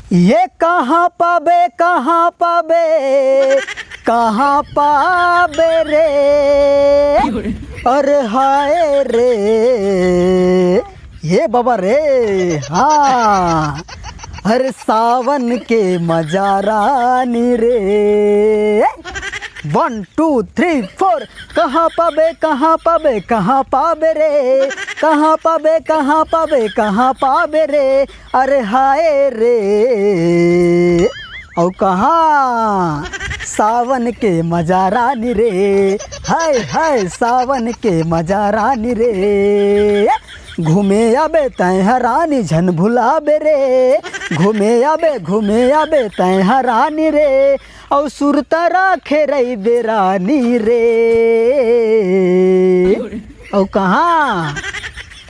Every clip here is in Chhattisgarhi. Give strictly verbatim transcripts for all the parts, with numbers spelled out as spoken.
ये कहाँ पाबे, कहाँ पाबे, कहाँ पाबे रे? अरे हाय रे, ये बाबा रे, हाँ। अरे सावन के मजा रानी रे। वन, टू, थ्री, फोर। कहाँ पाबे, कहाँ पाबे, कहाँ पाबे रे? कहाँ पाबे, कहाँ पाबे, कहाँ पाबे रे? अरे हाय रे, अउ कहाँ सावन के मजा रानी रे, हाय हाय सावन के मजा रानी रे। घूमे आबे तैं ह रानी झन भुलाबे रे, घूमे आबे, घूमे आबे तैं ह रानी रे, अउ सुरता राखे रहिबे रानी रे। अउ कहाँ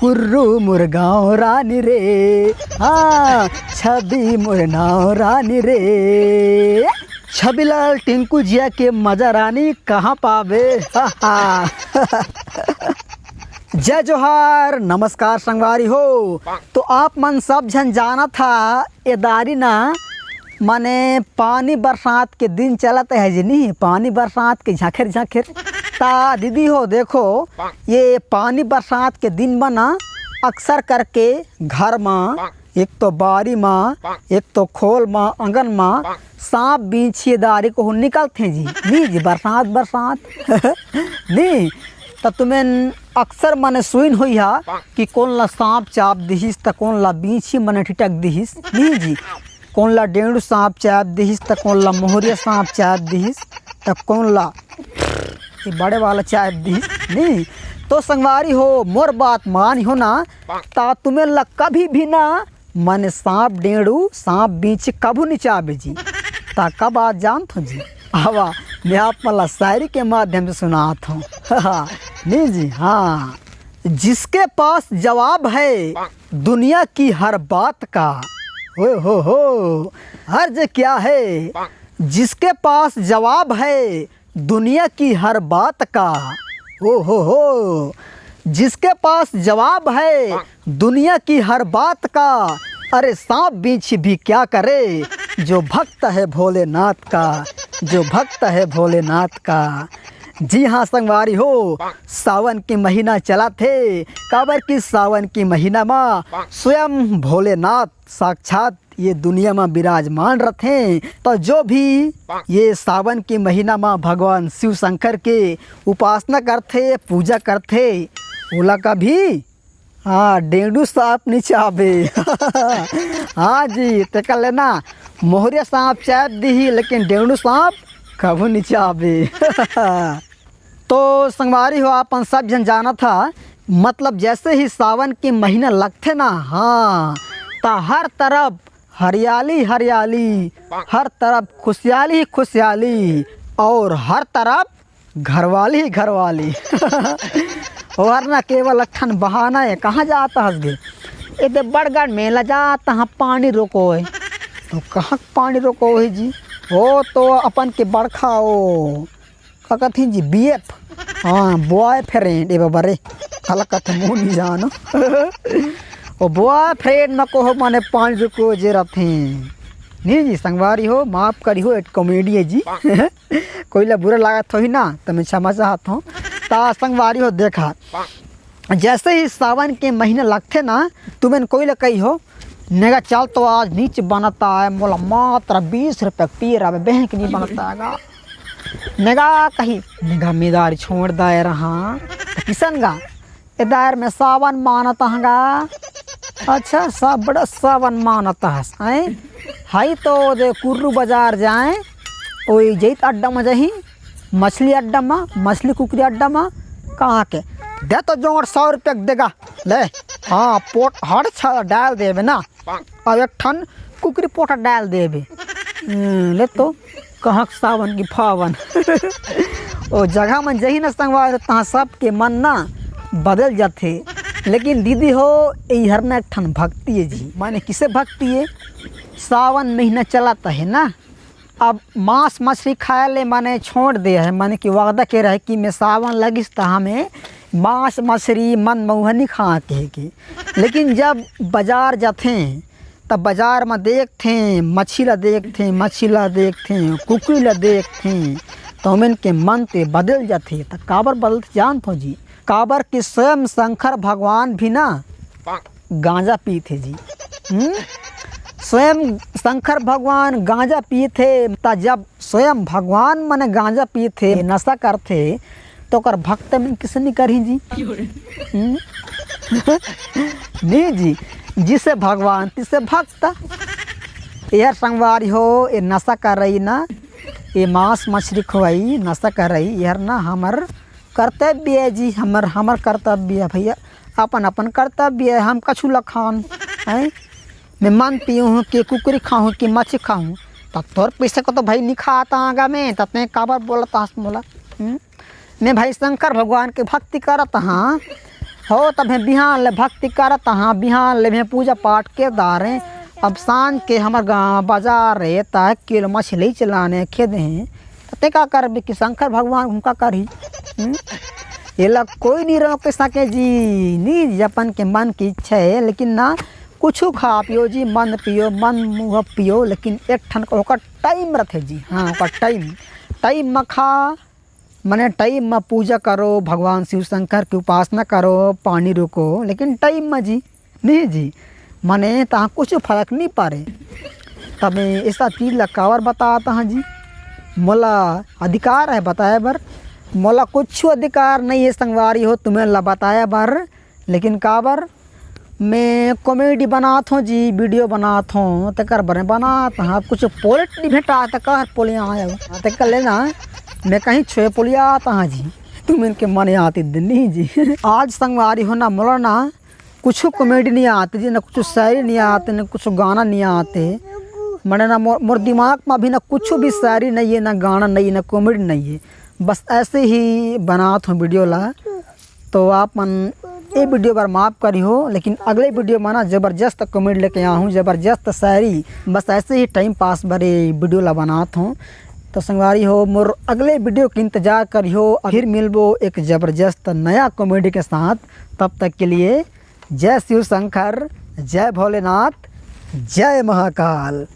कुर्रू मोर गाँव रानी रे, हाँ छबी मोर नाव रानी रे। छबीलाल टिंकू जिया के मजा रानी कहाँ पाबे? जय जोहार, नमस्कार संगवारी हो। तो आप मन सब झन जानत हा, ए दारी ना, माने पानी बरसात के दिन चलत हे जी, नहीं, पानी बरसात के झांखेर झांखेर। ता दीदी हो, देखो, ये पानी बरसात के दिन म ना अक्सर करके घर म, एक तो बारी म, एक तो खोल म, आंगन म सांप बीछी दारी को निकलथे जी, नहीं जी, बरसात बरसात। नहीं, त तुमन अक्सर मने सुइन होई हा कि कोन ला सांप चाब दिहिस, त कोन ला बीछी मने ठिटक दिहिस, नहीं जी। कोन ला डेंड़ू सांप चाब दिहिस, त कोन ला मोहरिया सांप चाब दिहिस, त कोन ला ये बड़े वाला चाब दिहिस, नहीं। तो संगवारी हो, मोर बात मानी हो ना, ता तुमन ला कभी भी ना मने सांप डेंड़ू, सांप बीछी कभू नहीं चाबे जी। ता का बात जानत हो जी? आवा, मैं आप मन ला शायरी के माध्यम से सुनात हूँ। नहीं जी, हाँ। जिसके पास जवाब है दुनिया की हर बात का, ओ हो हो, अर्ज क्या है? जिसके पास जवाब है दुनिया की हर बात का, ओ हो हो, जिसके पास जवाब है दुनिया की हर बात का, अरे सांप बीछी भी क्या करे, जो भक्त है भोलेनाथ का, जो भक्त है भोलेनाथ का। जी हाँ संगवारी हो, सावन के महीना चलत हे, काबर कि सावन के महीना म स्वयं भोलेनाथ साक्षात ये दुनिया म विराजमान रथे। तो जो भी ये सावन के महीना म भगवान शिव शंकर के उपासना करथे, पूजा करथे, ओला कभी, हाँ, डेंडू सांप नहीं चाबे। हाँ जी, तेकर ले ना मोहरिया सांप चाब दिही, लेकिन डेंडू सांप कभू नहीं चाबे। तो संगवारी हो, आपन सब झन जानत हा, मतलब जैसे ही सावन के महीना लगथे ना, हाँ, त हर तरफ हरियाली हरियाली, हर तरफ खुशियाली खुशियाली, और हर तरफ घरवाली घरवाली। और ना केवल अट्ठन बहाना है, कहाँ जात हस गे? एदे बड़गड़ मेला जात हा, पानी रोको है। तो कहाँ के पानी रोको है जी? ओ तो अपन के बड़खा ओ का कथिन जी, बी एफ, हाँ, बॉयफ्रेंड, ए बाबा रे, काला कथे मुँह नहीं जानो। ओ बॉयफ्रेंड म कोहो माने पाँच रुपये जे रथे। नहीं जी, संगवारी हो, माफ करी हो, एक कॉमेडी है जी। कोई ला बुरा लागत होही ना, तो मैं क्षमा चाहत हूँ। ता संगवारी हो, देखा, जैसे ही सावन के महीना लगथे ना, तुमन कोई ला कही हो, "नेगा चल तो आज नीच बनता है, मोला मात्र बीस रुपये पी रहा, बैंक नहीं बनता है गा।" नेगा कही, "नेगा मेदारी छोड़ दाए रहा।" त किसन गा, "ए दायर में सावन मानत हंगा।" "अच्छा, सब बड़ा सावन मानत हस, हैं?" हाई तो दे कुर्रू बाजार जाए, ओई जैत अड्डा में जही, मछली अड्डा में, मछली कुकरी अड्डा में, कहाँ के? "दे तो जोड़ सौ रुपये के देगा, ले।" हाँ, पोट हर छा डाल देबे ना। अब एक ठन कुकरी पोटा डाल देबे। हम्म, ले तो, कहक सावन की फावन। ओ जगह मन जही न संगवारी, तहाँ सबके मन ना बदल जाथे। लेकिन दीदी हो, ई हर ना एक ठन भक्ति है जी। माने किसे भक्ति है? सावन महीना चलत है ना, अब मांस मछली खाए ले माने छोड़ दे है, माने कि वादा के रहे कि मैं सावन लगिस त हमें मांस मछली मन मऊहा नहीं खा के, के। लेकिन जब बाजार जाथे त बाजार म देखथे, मछी ला देखथे, मछी ला देखथे, कुकरी ला देखथे, त ओमन के मन ते बदल जाथे। त काबर बदलथे जानथो जी? काबर कि स्वयं शंकर भगवान भी ना गांजा पीथे जी। हम्म? स्वयं शंकर भगवान गांजा पीथे, त जब स्वयं भगवान मन गांजा पीथे, नशा करथे, तो ओकर भक्त मन किसे नहीं करही जी? हम्म? नहीं जी, जिसे भगवान तिसे भक्त। यार संगवारी हो, ये नशा करई ना, ये मांस मछली खवाई, नशा करई, यार ना हमर कर्तव्य है जी, हमर हमर कर्तव्य है भैया, अपन अपन कर्तव्य है। हम कछु लखान है, मैं मन पीऊँ हूँ कि कुकरी खाऊँ कि मछली खाऊँ, तब तोर पैसे को तो भाई नहीं खाता आगा में, तब मैं काबर बोलता हस मोला? हम्म? मैं भाई शंकर भगवान के भक्ति करत हाँ हो, तब मैं बिहान ले भक्ति करत हाँ, बिहान ले मैं पूजा पाठ के दारे। अब सांझ के हमर गाँव बाजार रे, त किलो मछली चलाने खेदे हैं, त ते का करबे कि शंकर भगवान उनका करही? हम्म? एला कोई नहीं रोक सके जी, निज अपन के मन की इच्छा है, लेकिन ना कुछ खा पियो जी, मन पियो, मन मुँह पियो, लेकिन एक ठन ओकर टाइम रथे जी। हाँ, ओकर टाइम, टाइम म खा, मने टाइम म पूजा करो, भगवान शिव शंकर की उपासना करो, पानी रोको, लेकिन टाइम म जी, नहीं जी, मने तहाँ कुछ फर्क नहीं पड़े। तब मैं ऐसा चीज ला काबर बतात हाँ जी? मोला अधिकार है बताए बर, मोला कुछ अधिकार नहीं है संगवारी हो तुम्हें ला बताए बर, लेकिन काबर मैं कॉमेडी बनात हूँ जी, वीडियो बनात हूँ, तेकर बर बनात हूँ। अब कुछ पोलेट नहीं भेटा त कहर पोले आए हो, तेकर ले ना मैं कहीं छुए पोलिया आता हाँ जी, तुम इनके मन आती दिन नहीं जी। आज संगवारी हो ना, मोला ना कुछ कॉमेडी नहीं आते जी, ना कुछ शायरी नहीं आते, ना कुछ गाना नहीं आते। मने ना मोर, मोर दिमाग में अभी ना कुछ भी शायरी नहीं है, ना गाना नहीं है, ना कॉमेडी नहीं है। बस ऐसे ही बनात हूँ वीडियो ला। तो आप मन ये वीडियो बर माफ करी हो, लेकिन अगले वीडियो में ना जबरदस्त कॉमेडी लेके आया हूँ, जबरदस्त शायरी। बस ऐसे ही टाइम पास बर ये वीडियो ला बनात हूँ। तो संगवारी हो, मोर अगले वीडियो के इंतजार करी हो। फिर मिलबो एक जबरदस्त नया कॉमेडी के साथ। तब तक के लिए जय शिव शंकर, जय भोलेनाथ, जय महाकाल।